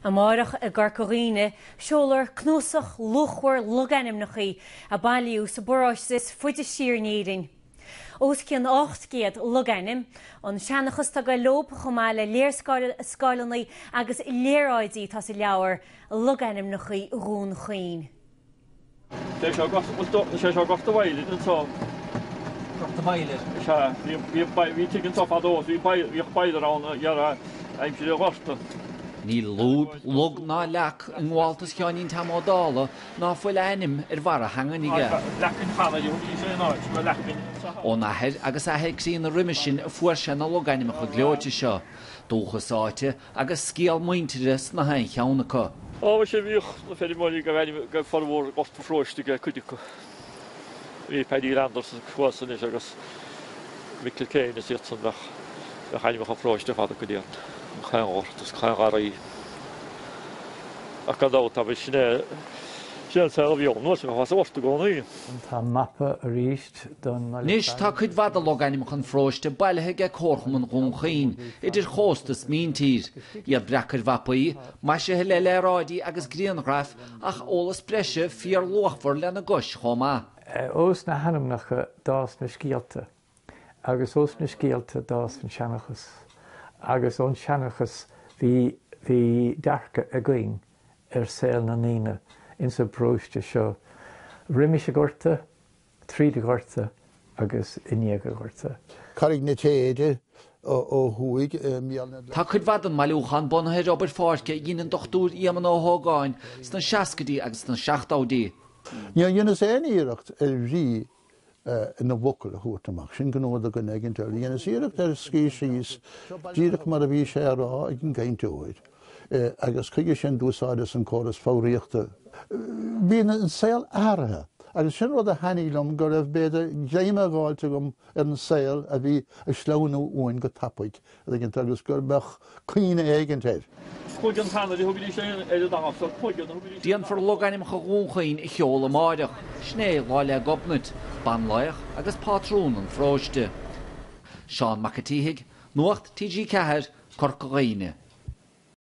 Amárach i gCorca Dhuibhne, seolfar cnuasach luachmhar logainmneacha a bailíodh sa bparóiste is faide siar in Éirinn. Os cionn 800 logainm, an seanchas atá ag goil leo chomh maith le léarscáileanna agus léaráidí atá sa leabhar Logainmneacha Dhún Chaoin. Sé seo Gort a' Bhaighilid anso. Gort a' Bhaighilid? Is ea. Bhí tigh anso fadó is bhíodh baighlear ann aimsir an Ghorta. Níl lúb, log ná leac i ngabháltas Sheáinín Tom Ó Dálaigh ná fuil a ainm ar bharr a theangan aige. Leacain Chanaidh a thugaidís ar an áit, go Leacain. Óna athair agus a athair críonna roimhe sin a fuair sé na logainmneacha gleoite seo, dúchas áite agus scéal muintire sna haon cheann acu. Á, mhuise, bhíodh na feirmeoirí go raibh ainm, go raibh formhór Ghort an Pharóiste aige, cuid acu. Bhí Paddy Landers thuas anois agus Mick Kilkenny is iad san, bheadh, bheadh ainmneacha an pharóiste ar fad acu déarfainn, an Chaon Ghort is Caon Gharraí. Ach gan dabht, tá, sin é, sin é an saol a bhí ann, bheifeá sa ghort i gcónaí. Tá mapa arís don mbaile Anois tá cuid mhaith de logainmneacha an pharóiste bailithe aige Comharchumann Dhún Chaoin, idir chósta is míntír. Iad breactha ar mhapaí, maisithe le léaráidí agus grianghraif ach eolas breise fíorluachmhar lena gcois chomh maith. Ós na hainmneacha d'fhás na scéalta agus ós na scéalta d'fhás an seanchas agus ón seanchas bhí bhí dearcadh againn ar saol na ndaoine ins an bparóiste seo roimis an Ghorta, tríd an Ghorta agus i ndiaidh an Ghorta. Carraig na Téide ó thuaidh, Míol na. Tá cuid mhaith den mbailiúchán bunaithe ar obair pháirce a dhein an Dr Éamonn Ó hÓgáin sna seascaidí agus sna seachtóidí. Níor dheineas aon iarracht ar bhrí na bhfocal a thabhairt amach, sin gnó do dhuine éigint eile. Dheineas iarracht ar scríobh síos díreach mar a bhí sé á rá ag an gcainteoir agus chuige sin d'úsáideas an córas foghraíochta. Bhí an saol athraithe agus sin rud a thaitnigh liom, go raibh, b'fhéidir, greim á dh'fháilt agam ar an saol a bhí ag sleamhnú uainn go tapaidh agus go mbeadh cuimhne éigint air. Cloigeann Tanaire a thugaidís ar an damhsa, cloigeann a thugaidís. Déanfar logainmneacha Dhún Chaoin a sheoladh amáireach, sin é Lá 'le Gobnait, banlaoch agus pátrún an pharóiste. Seán Mac an tSíthigh, Nuacht TG4, Corca Dhuibhne.